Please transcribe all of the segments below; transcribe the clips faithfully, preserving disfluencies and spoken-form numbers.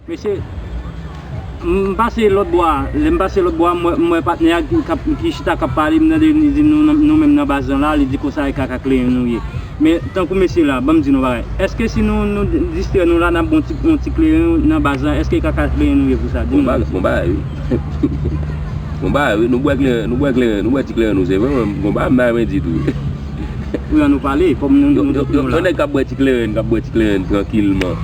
Mesye, m pase lòt bò a. Lè m pase lòt bò a, m wè, m wè patnè a ki, k ap, ki chita k ap pale, m tande li di nou, nou menm nan baz lan la, li di konsa e kaka kleren nou ye. Men tankou mesye la, ban m di nou bagay. Èske si nou, nou distrè nou la, n ap bon ti, yon ti kleren nan baz lan, èske e kaka kleren nou ye pou sa? Di m non, mesye. Bon bagay, bon bagay, wi. Bon bagay, wi. Nou bwè kleren, nou bwè kleren, nou bwè ti kleren nou, se vre, men bon bagay, m pa renmen ditou. Wi, an nou pale, kòm nou, nou, nou la. Yon nèg k ap bwè ti kleren, k ap bwè ti kleren trankilman,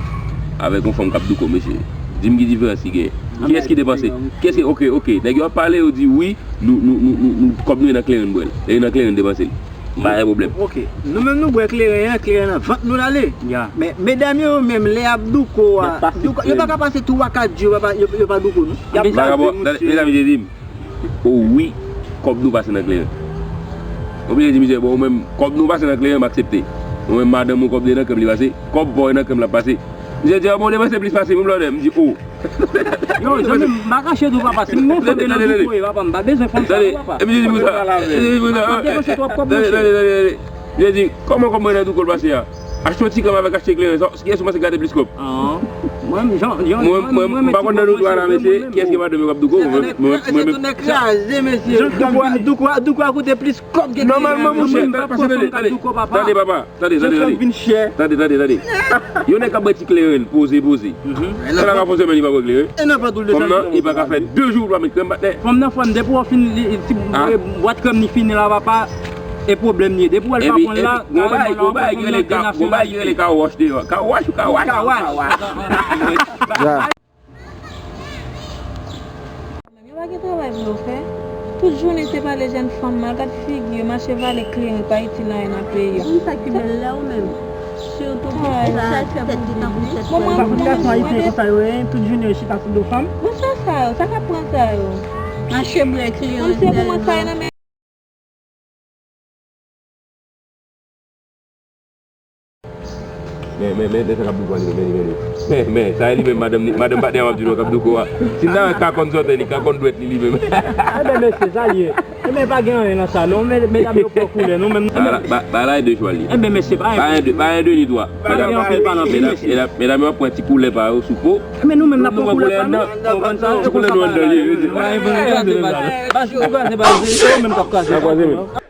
avèk yon fanm k ap douko, mesye. Di m ki diferans ki gen. Kiyès ki depanse? Kiyès ki, oke, oke. Nèg yo ap pale, yo di wi, nou, nou, nou, nou, nou, kòb nou ye nan kleren bwè l. E nan kleren depanse l. M pa gen pwoblèm. Oke. Nou menm nou bwè kleren an, kleren nan vant nou l ale. Ya. Men medam yo menm, lè y ap douko a, douko, yo pa ka pase twa, kat jou, yo pa, yo, yo pa douko, non. Y ap... Vagabon, tande, mezanmi, te di m. O wi, kòb nou pase nan kleren. Oblije di misye, bon, ou menm, kòb nou pase nan kleren, m aksepte. Ou menm, madanm ou, kòb li nan krèm li pase, kòb pa w nan krèm l ap pase. Misye di, a bon, depanse plis pase m, blòdè. M di, o. Yo, zanmi m, m pa kache tou, papa. Si m gon fanm nan douko, papa, m pa bezwen fanm sa, non, papa. Epi misye di konsa, misye di konsa, m ap depanse twòp kòb, monchè. Tande, tande, tande, tande. Misye di, kòman kòb mwen nan douko l pase a? Achte yon ti krèm avèk achte kleren. Kiyès ou panse k gade plis kòb? Mwen, mwen, mwen, m pa konn nan nou twa la, mesye. Kiyès ki madanm yo k ap douko? Mwen, mwen, mwen, mwen. Kraze, mesye. Douko a, douko a, douko a koute plis kòb ke kleren. Nòmalman, monchè, pase, tande, tande. Tande, papa. Tande, tande, tande. Tande, tande, tande. Yon nèg k ap bwè ti kleren, poze, poze. Sa la ka fè yon semèn li pa bwè kleren. Fanm nan, li pa ka fè de jou l pa met krèm, patnè. Fanm nan, fanm, depi w fin, li, ti bwat krèm li fini la, papa. E pwoblèm li ye. Depi w wè l pa konn la, gon bagay, gon bagay ki rele ka, gon bagay ki rele car wash deyò. Car wash, car wash, car wash. Yo pa gen travay pou yo fè. Tout jounen se pale jèn fanm mal, gad figi yo, mache vale kleren, pa itil anyen nan peyi a. Ou konn sa ki bèl la ou menm? Sitou pou sa tèt ki tankou tèt. Bon, mwen, mwen, mwen, gason ayisyen konsa yo ye, tout jounen yo chita sou do fanm. Bon, sa sa yo, sa k ap pran sa yo? Mache bwè kleren sèlman. Mwen se pou mwen sa yo nan men. Men, men, men, men, sa k ap douko a li menm, men, men, men. Men, men, sa e li menm, madanm, madanm patnè a w ap di nou k ap douko a. Si n ta wè ka kòn sòtè li, ka kòn dwèt li, li menm. Enben, mesye, sa l ye. Enben, pa gen anyen nan sa, non. Men, medam yo pran koulè, nou menm, nou menm. Ba, ba, ba la e de chwal li. Enben, mesye, pa gen anpil. Pa gen de, pa gen de ni twa. Pa gen anpil, pa gen anpil, mesye. Medam, medam yo ap pran ti koulè pa yo sou po. Men nou menm, n ap pran koulè pa nou. Ti koulè nou anndan li. Kraze baz, kraze baz, se yo menm k ap kraze. N ap kraze menm.